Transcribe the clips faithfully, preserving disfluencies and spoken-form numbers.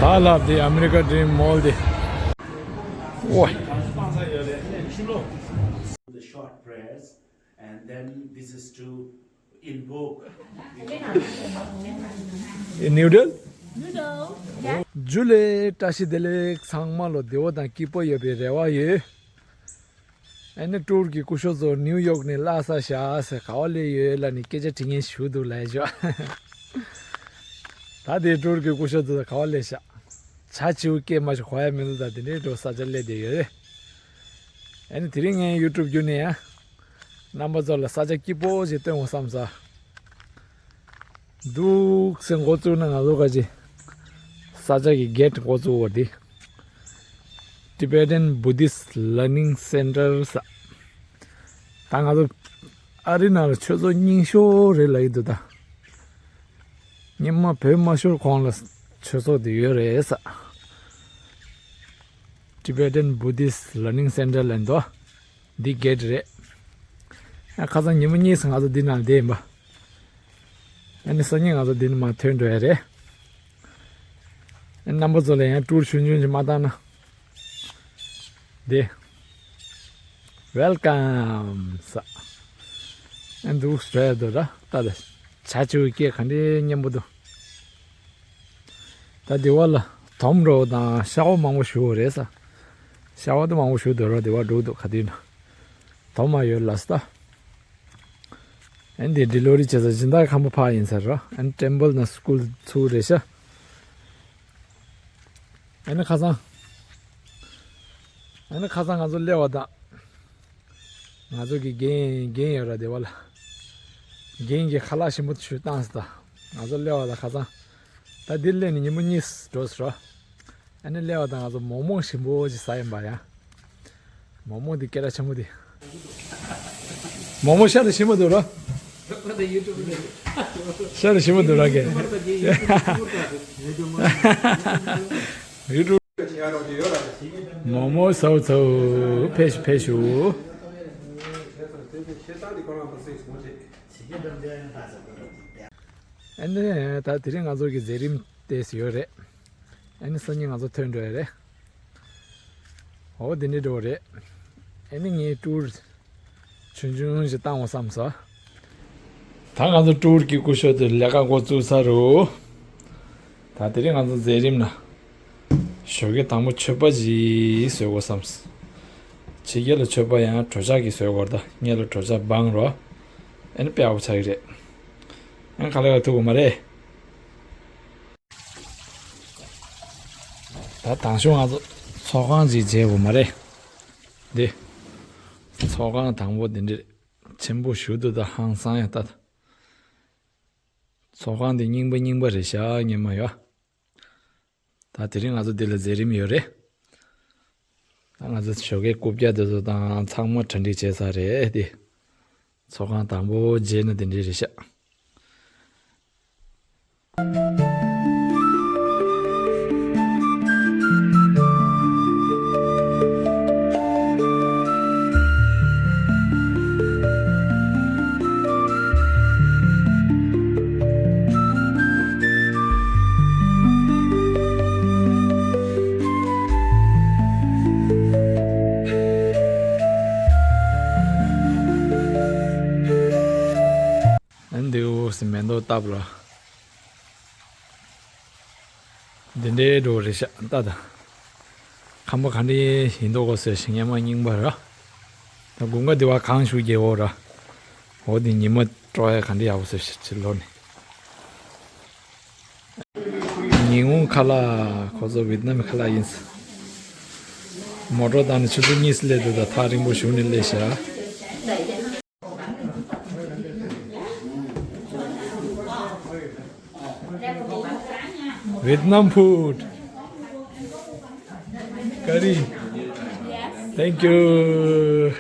ད་ལབ་དེ་ཨ་མི་རི་ཀ་ཌི་རིམ་མོལ་དེ། ཝའི། The short prayers, and then this is to invoke. ནིའུ་ཌལ། ནིའུ་ཌལ། ཇུ་ལེ། བཀྲ་ཤིས་བདེ་ལེགས། ཚང་མ་ལོ་བདེ་བོ་དང་སྐྱིད་པོ་ཡོད་པའི་རེ་བ་ཡོད། ཨ་ནི་ཊུར་གྱི་སྐུ་ཞབས་ཚོ་ནིའུ་ཡོག་ནས་སླེབས་ས་ཤག་ཟེར། ག་བ་སླེབས་ཡོད་ལབ་ནས་སྐད་ཆ་དྲི་མཁན་ཞེ་པོ་འདུག་ལབ་ཤག་ད་དེ་ཊུར་གྱི་སྐུ་ཞབས་ཚོ་ག་བ་སླེབས་ཤག་བྱ་བྱིའུ་སྐད་མ་ཞིག་གོ་ཡ་མི་འདུག་ད་དེ་འདྲའི་འགྲོ་ས་ཆ་སླེབས་བསྡད་ཡོད་རེད། ཨ་ནི་དེ་རིང་ངས་ཡུ་ཊུབ་བརྒྱུད་ནས་ཡང་རྣམ་པ་ཚོ་ལ་ས་ཆ་སྐྱིད་པོ་ཞིག་སྟོན་དགོས་བསམ་ས། འདུག་སེ་འགོ་བཙུགས་ན་ང་ཚོ་ག་ཅི། ས་ཆ་གི་གེ་ཊི་འགོ་བཙུགས་པ་འདི། Tibetan Buddhist Learning Center ཟེར། ད་ང་ཚོ་ཨ་རི་ནང་ལ་ཆོས་ཚོགས་རྙིང་ཤོས་རེད་ལབ་ཀྱི་འདུག་ད། སྔོན་མ་བོད་མ་ཤོར་གོང་ལ་ཆོས་ཚོགས་འདི་ཡོད་རེད་ཟེར། Tibetan Buddhist Learning Center ལབ་འདུག་འདི་གེ་ཊི་རེད། ཨ་ཁ་སང་ཉིན་མོ་གཉིས་སུ་ང་ཚོ་འདི་ནང་བསྡད་ཡིན་པ། ཨ་ནི་སང་ཉིན་ང་ཚོ་འདི་ནས་མར་ཐོན་འགྲོ་ཡ་རེད། ཨ་རྣམ་པ་ཚོ་ལ་ཡང་ཊུར་ཆུང་ཆུང་ཞིག་མ་བཏང་ན། འདི། Welcome ཟེར། ཨ་འདུག་སེ་འགྲོ་ཡ་འདུག་ར་ད་ལྟ། བྱ་བྱིའུ་སྐད་ག་འདྲའི་སྙན་པོ་འདུག་ད་འདི་བ་ལ་དོམ་རོ་དང་ཤ་བ་མང་པོ་བཞུར་བ་རེད་ས། ཤ་བ་དེ་མང་པོ་བཞུར་འདུག་ར་འདི་བ་འགྲོ་འདུག་ག་དུས་ན། དོམ་མ་ཡོད་ལ་ས་ད། ཨ་འདི་ཌི་ལི་ཝ་རི་བྱེད་ས་སྦྱིན་བདག་ཁང་པ་ཕར་ཡིན་ས་ར། ཨ་ནི་ཊེམ་པལ་ན་སི་ཀུལ་ཚུར་རེད་ཤག་ཨ་ནི་ཁ་སང་། ཨ་ནི་ཁ་སང་ང་ཚོ་སླེབས་པ་དང་། ང་ཚོ་གི་རྒན་རྒན་ཡོད་ར་སྡེ་བ་ལ། རྒན་གྱིས་ཁ་ལག་ཞིམ་པོ་ཞིག་བཏང་སོང་ད། ང་ཚོ་སླེབས་པ་དང་ཁ་སང་། ད་འདིར་སླེབས་ནས་ཉིན་མོ་གཉིས་འགྲོ་སོང་ར། ཨ་ནི་སླེབས་པ་དང་ང་ཚོ་མོག་མོག་ཞིམ་པོ་ཞིག་ཟ་ཡིན་པ་ཡ། མོག་མོག་འདི་སྐད་གྲགས་ཆེན་པོ་འདི། མོག་མོག་ཤ་རུ་ཞིམ་པོ་འདུག་ར། ཤ་རུ་ཞིམ་པོ་འདུག་ར་གས། ཡུ་ཊུབ། མོག་མོག་ཟ་བ་ཚོ་ཕེབས་ཤོག་ཕེབས་ཤོག་ཨ་ནི་ད་དེ་རིང་ང་ཚོ་གི་མཛད་རིམ་དེ་ཡོད་རེད། ཨ་ནི་སང་ཉིན་ང་ཚོ་ཐོན་འགྲོ་ཡ་རེད། འོ་དེ་འདྲ་འགྲོ་རེད། ཨ་ནི་ངས་ཊུར་ཆུང་ཆུང་ཞིག་བཏང་བ་བསམ་སོང་། ད་ང་ཚོ་ཊུར་གྱི་སྐུ་ཞབས་དེ་ལས་ཀ་འགོ་བཙུགས་ཚར་རོ། ད་དེ་རིང་ང་ཚོ་མཛད་རིམ་ན། ཞོགས་ཀས་དང་པོ་མཆོད་པ་ཞིག་བཟོ་དགོས་བསམ། ཕྱི་རྒྱལ་ལ་མཆོད་པ་ཡང་གྲོ་ཆག་གིས་བཟོ་དགོས་རེད་ད། ངེད་ལ་གྲོ་ཆག་སྦང་རོགས། ཨ་ནི་དཔེ་ཡག་པོ་ཆགས་ཀྱི་རེད། ཨ་ནི་ག་ལེར་ཐུག་གི་མ་རེད། ད་དང་ཤོག་ང་ཚོ་ཚོགས་ཁང་ཅིག་མཇལ་དགོས་མ་རེད། འདི། ཚོགས་ཁང་དང་པོ་འདི་འདྲ་ཆེན་པོ་ཞིག་འདུག་ད་ཧང་སང་ཡ་ད། ཚོགས་ཁང་འདི་རྙིང་པ་རྙིང་པ་རེད་ཤག་སྔོན་མ་ཡོད། ད་དེ་རིང་ང་ཚོ་འདི་ལ་མཛད་རིམ་ཡོད་རེད། ད་ང་ཚོ་ཞོགས་ཀའི་རྐུབ་བཀྱག་དེ་ཚོ་དང་ཚང་མ་གྲ་སྒྲིག་བྱས་ཚར་རེད་དེ། ཚོགས་ཁང་དང་པོ་མཇལ་ན་དེ་འདྲ་རེད་ཤག་ཨ་འདིའུ་སི་མེ་ཏོག་བཏབ་ལ། འདི་འདྲའི་འགྲོ་རེད་ཤག་ལྟ་ད། ཁང་པ་ག་འདྲའི་ཡིན་མདོག་གོ་ཟེར་ཞིག་སྔན་མ་རྙིང་པ་ར། ད་དགུན་ཁ་འདི་བ་གངས་ཤུགས་རྒྱས་འོ་ར། འོ་འདི་ཉི་མ་དཀྲོག་ཡ་ག་འདྲའི་ཡག་པོ་ཟེར་ཞིག་ཕྱི་ལོགས་ནས། ཉིན་གུང་ཁ་ལག་ཁོ་ཚོ་ཝེད་ནམ་ཁ་ལག་ཡིན། མོ་ཊ་བཏང་ནས་ཆུ་ཚོད་གཉིས་སླེབས་འདུག་ད་ཐག་རིང་པོ་གཞུག་ནས་སླེབས་ཤག Vietnam food. Curry. Thank you.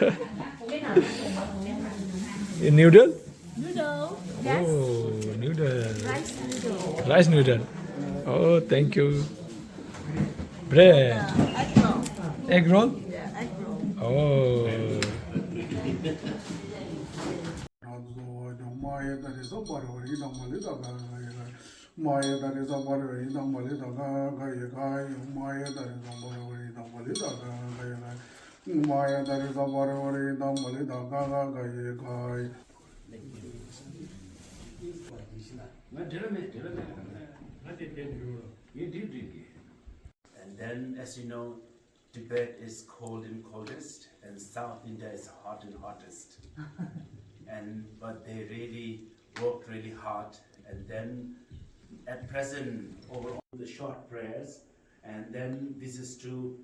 A noodle? Noodle. Oh, noodle. Rice noodle. Rice noodle. Oh, thank you. Bread. Egg roll. Egg roll? Yeah, egg roll. Oh. མ་ཡ་ད་རི་ས་པ་རི་ཝ་རི་དང་མ་ལི་དང་ག་ག་ག་ཡི་ག་ཡི། མ་ཡ་ད་རི་ས་པ་རི་ཝ་རི་དང་མ་ལི་དང་ག་ག་ག་ཡི་ག་ཡི། མ་ཡ་ད་རི་ས་པ་རི་ཝ་རི་དང་མ་ལི་དང་ག་ག་ག་ཡི་ག་ཡི། ང་འབྲེལ་བ་མེད། འབྲེལ་བ་མེད། ང་དེ་དེ་འབྲེལ་བ་ཡིན། འགྲིག་འགྲིག་གི། And then, as you know, Tibet is cold and coldest, and South India is hot and hottest. And but they really worked really hard, and then at present, over all the short prayers, and then this is to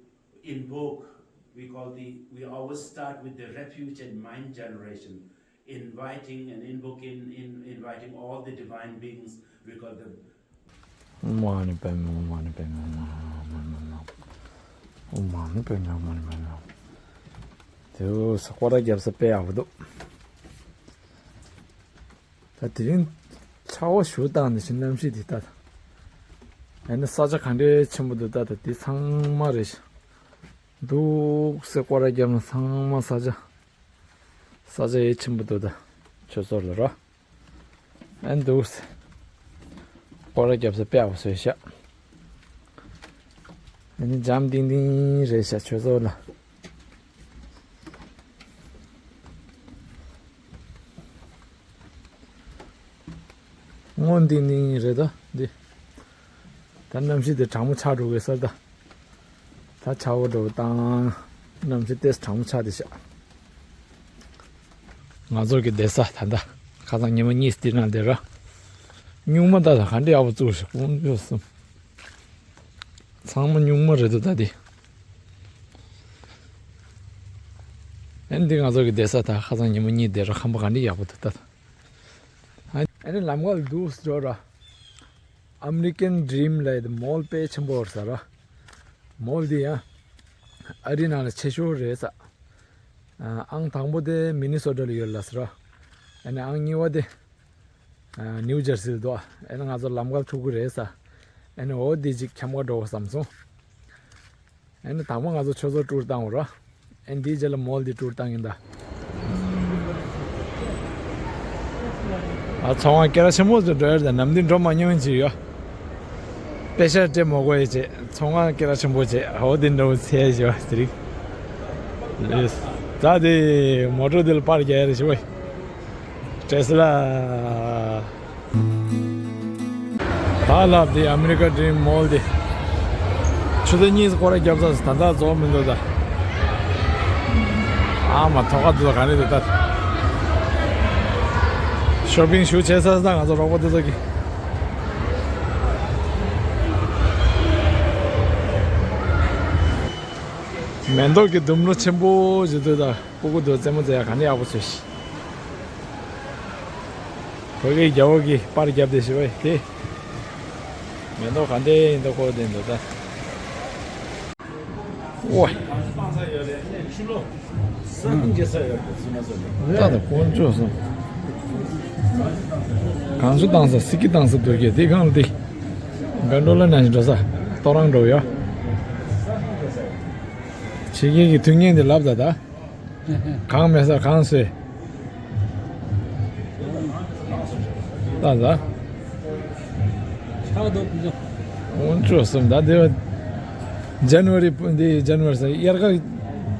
invoke. We call the we always start with the refuge and mind generation, inviting and invoking, in inviting all the divine beings. We call them. ཨོཾ་མ་ཎི་པདྨེ་ཧཱུྃ། ཨོཾ་མ་ཎི་པདྨེ་ཧཱུྃ། ཨོཾ་མ་ཎི་པདྨེ་ཧཱུྃ། ཨོཾ་མ་ཎི་པདྨེ་ཧཱུྃ། ཨོཾ་མ་ཎི་པདྨེ་ཧཱུྃ། དེ་སྐོར་ར་རྒྱབ་ས་དཔེ་ཡག་པོ་འདུག་ད་དེ་རིང་ཆར་པ་ཞེ་དྲག་བཏང་ནས་ཤིང་གནམ་གཤིས་དེ་ལྟ། ཨ་ནི་ས་ཆ་ག་འདྲའི་ཆེན་པོ་འདུག་ད་ད་དེ་ཚང་མ་རེད་ཤག་འདུག་སེ་སྐོར་ར་རྒྱབ་ན་ཚང་མ་ས་ཆ། ས་ཆ་ཡེ་ཆེན་པོ་འདུག་ད། ཆོས་ཚོགས་ལ་རོ། ཨན་འདུག་སྐོར་ར་རྒྱབ་ས་དཔེ་ཡག་པོ་བཟོས་ཤག་ཨ་ནི་འཇམ་ཏིང་ཏིང་རེད་ཤག་ཆོས་ཚོགས་ལ། སྔོ་ཏིང་ཏིང་རེད་ད་འདི། ད་གནམ་གཤིས་དེ་གྲང་མོ་ཆགས་འགྲོ་གི་ས་རེད་ད། ད་ཆར་པ་འདྲ་པོ་བཏང་། གནམ་གཤིས་ཏོག་ཙམ་གྲང་མོ་ཆགས་བསྡད་ཤག་ང་ཚོ་གི་བསྡད་ས་ད་ལྟ་ཁ་སང་ཉི་མ་གཉིས་འདི་ན་བསྡད་ར། སྨྱུག་མ་ད་ད་ག་འདྲ་ཡག་པོ་བཙུགས་ཤག་དཀོན་མཆོག་གསུམ། ཚང་མ་སྨྱུག་མ་རེད་འདུག་ད་འདི། ཨ་ནི་འདི་ང་ཚོ་གི་བསྡད་ས་ད་ཁ་སང་ཉི་མ་གཉིས་བསྡད་ར། ཁང་པ་ག་འདྲ་ཡག་པོ་འདུག་ད། ཨ་ནི་ལམ་ཁ་ལ་འདུག་སེ་འགྲོ་ར། ཨ་མི་རི་ཀན་ཌི་རིམ་ལབ་ཡ་དེ་མོལ་དཔེ་ཆེན་པོ་རེད་ཟེར་ར། མོལ་དེ་ཡང་ཨ་རི་ནང་ལ་ཆེ་ཤོས་རེད་ཟེར། ཨང་དང་པོ་དེ་མི་ནི་སོ་ཊ་ལ་ཡོད་ལ་ཟེར་ར། ཨ་ནི་ཨང་གཉིས་པ་དེ་ནིའུ་ཇར་སི་ལ་འདུག་ཨ་ནི་ང་ཚོ་ལམ་ཁ་ལ་ཐུག་གི་རེད་ཟེར། ཨ་ནི་འོ་དེ་ཅིག་འཁྱམ་ག་འགྲོ་བསམ་སོང་། ཨ་ནི་དང་པོ་ང་ཚོ་ཆོས་ཚོགས་ཊུར་བཏང་བ་ར། ཨ་ནི་དེའི་རྗེས་ལ་མོལ་དེ་ཊུར་བཏང་ཡིན་ད། ཨ་ཚོང་ཁང་སྐད་གྲགས་ཆེན་པོ་ཚོ་འགྲོ་ཡ་རེད་ད། ནམ་རྒྱུན་འགྲོ་མ་མྱོང་ཡིན་ཅིག་ཡོད། པེ་ཤ་སྤྲད་མ་དགོས་ཡ་བྱས། ཚོང་ཁང་སྐད་གྲགས་ཆེན་པོ་བྱས། འོ་དེ་འདྲ་བོ་ཚེ་ཞེས་པ་དེ་རིགས། ད་དེ་མོ་ཊ་དེ་ལ་པར་རྒྱག་ཡ་རེད་ཞེས་པ། ཊེ་སི་ལ། ད་ལབ་དེ་ཨ་མི་རི་ཀ་ཌི་རིམ་མོལ་དེ། ཆུ་ཚོད་གཉིས་སྐོར་ར་རྒྱབ་ཚར་སོང་། ད་ལྟ་རྫོགས་མི་འདུག་ད། ཨ་མ་ཐོག་ཁ་འདི་ཚོ་ག་རེ་འདུག་ད། ཤོ་པིང་ཞུ་བྱེད་ས་ས་ང་ཚོ་རོགས་པ་འདི་ཚོ་གི། མེ་ཏོག་གི་ལྡུམ་ར་ཆེན་པོ་ཞིག་འདུག་ད། སྤུ་གུ་འདུག་རྩེད་མོ་རྩེ་ཡ་ག་འདྲ་ཡག་པོ་བྱོས་ཤིག་བོད་ཀྱི་རྒྱལ་པོ་གིས་པར་བརྒྱབ་བསྡད་ཤག་པ་དེ། མེ་ཏོག་ག་འདྲ་ཡིན་འདུག་ཁོ་དེ་འདུག་ད། ཨོ། ད་ད་དཀོན་མཆོག་གསུམ། གངས་ཆུ་བཏང་ས་སི་ཀི་བཏང་ས་འདུག་གས། དེ་གང་ལ་དེ་ག་འགྲོ་ལ་ན་ཞིག་འགྲོ་ས་ཏོ་རང་འགྲོ་ཡ། ཕྱི་རྒྱལ་གྱི་དུས་ངན་དེ་ལབ་ད་ད། གངས་མེད་ས་གངས་སོས། ད་ད། ཆགས་འདུག་ཀུན་སློང་། དཀོན་མཆོག་གསུམ། ད་དེ་བ་ཇན་ཝ་རི་འདི་ཇན་ཝ་རི་ས་དབྱར་ཁ་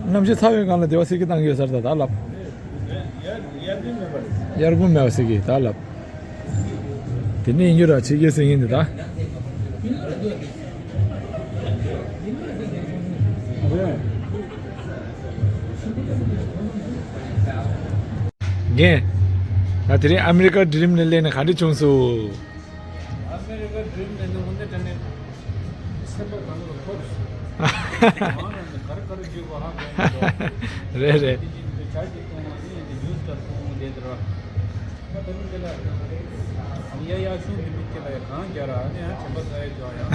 གནམ་གཤིས་ཚ་བའི་སྒང་ལ་དེ་བ་སི་ཀི་བཏང་གི་ཡོད་ས་རེད་ད་ད་ལབ། དབྱར་དགུན་མེད་པ་རེད། དབྱར་དགུན་མེད་པ་སི་ཀི་ད་ལབ། དེ་ནས་ཡིན་རྒྱུ་ར་ཕྱི་རྒྱལ་སེང་གེ་འདི་ད། རྒན། ད་དེ་རིང་ཨ་མི་རི་ཀ་ཌི་རིམ་ནས་སླེབས་ནས་ག་འདྲ་བྱུང་སོང་། ཨ་མི་རི་ཀ་ཌི་རིམ་ནས་ནི་འོ་འདི་དྲན་ནས་སེམས་པ་གང་ལ་ཐོར་སོང་། གང་ལ་ནི་ག་རེ་ག་རེ་བརྗོད་པ་ཧ་གོ་མི་འདུག་རེད་རེད། དེ་བཞིན་དུ་ཇ་ཞིག་འཐུང་བ་ནི་འདི་ཉུང་ཙམ་འཐུང་བསྡད་དེ་ར། ད་དེ་ནི་དེ་ལ་ཡ་ཡ་ཆུང་མི་མི་དེ་ལ་ཡ་གང་རྒྱ་ར་ནི་ཡང་དྲན་པ་ཟ་ཡ་ཅོ་ཡང་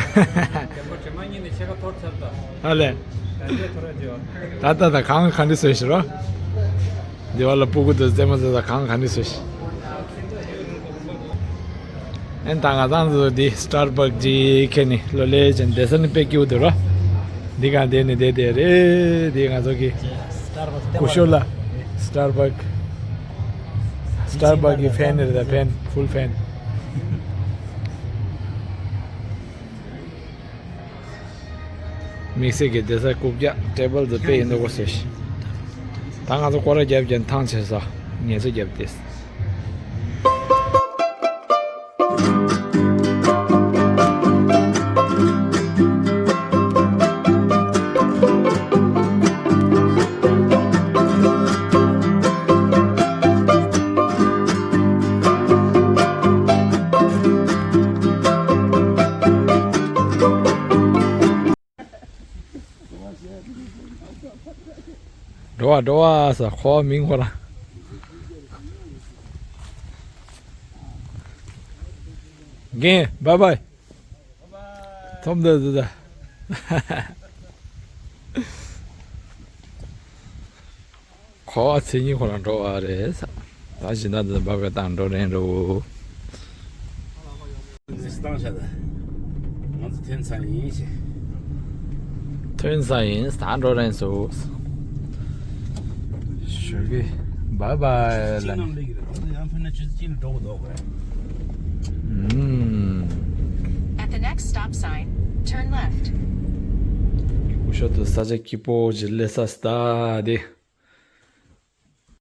དྲན་པ་དྲན་མ་ཉིད་ནས་ཕྱེད་ཀ་ཐོར་ཚར་ད། ཨ་ལས། ད་འདི་ཐོར་ཡ་ཅོ། ད་ད་ད་གང་ག་འདྲ་བཟོས་ཤི་རོ། འདི་བ་ལ་སྤུ་གུ་དང་རྩེད་མོ་རྩེ་ས་གང་ག་འདྲ་བཟོས་ཤི། ཨེ་ད་ང་ཚང་ཚོ་འདི་སི་ཊར་བྷག་ཅིག་ཁྱེར་ནས་ལོ་ལེ་ཅན་བསྡད་ས་ནི་དཔེ་སྐྱིད་པོ་འདུག་རོ། འདི་ག་བསྡད་ནི་བསྡད་བསྡད་རེད། འདི་ང་ཚོ་གི་སྐུ་ཞབས་ལགས། སི་ཊར་བྷག་སི་ཊར་བྷག་གི་ཕེན་རེད་ད། ཕེན། ཕུལ་ཕེན། དམིགས་བསལ་གྱི་བསྡད་ས་རྐུབ་བཀྱག་ཊེ་བལ་དུ་དཔེ་ཡིན་འདུག་གོ་ཟེར། ད་ང་ཚོ་སྐོར་ར་རྒྱབ་ཀྱང་ཐང་ཆད་ས། ངལ་གསོ་རྒྱབ་སྟེ། འགྲོ་བ་འགྲོ་བ་ས་ཁོ་མིང་ཁོ་ར། རྒན་བཱའི་བཱའི། ཐོབ་འདོད་འདུག་ད། གོ་བ་ཚེ་གཉིས་ཁོ་ན་འགྲོ་བ་རེད་ས། ད་ཇི་ན་འདི་འབབ་ག་བཏང་འགྲོ་རན་འགྲོ། འདི་བཏང་བྱ་ད། ང་ཚོ་ཐོན་ཚར་ཡིན་ཞེས། ཐོན་ཚར་ཡིན་ད་འགྲོ་རན་སོ། ཞོགས་ཀས་བཱའི་བཱའི་ལ། ཅི་ནང་ལེགས་རེད། ང་ཚོ་ཡང་ཕན་ན་ཆུ་ཅི་ལ་འགྲོ་གི་འདུག་གས། ཨུམ། At the next stop sign, turn left. སྐུ་ཞབས་དུ་ས་ཆ་སྐྱིད་པོ་ཅིག་སླེབས་ས་སྟ་དེ།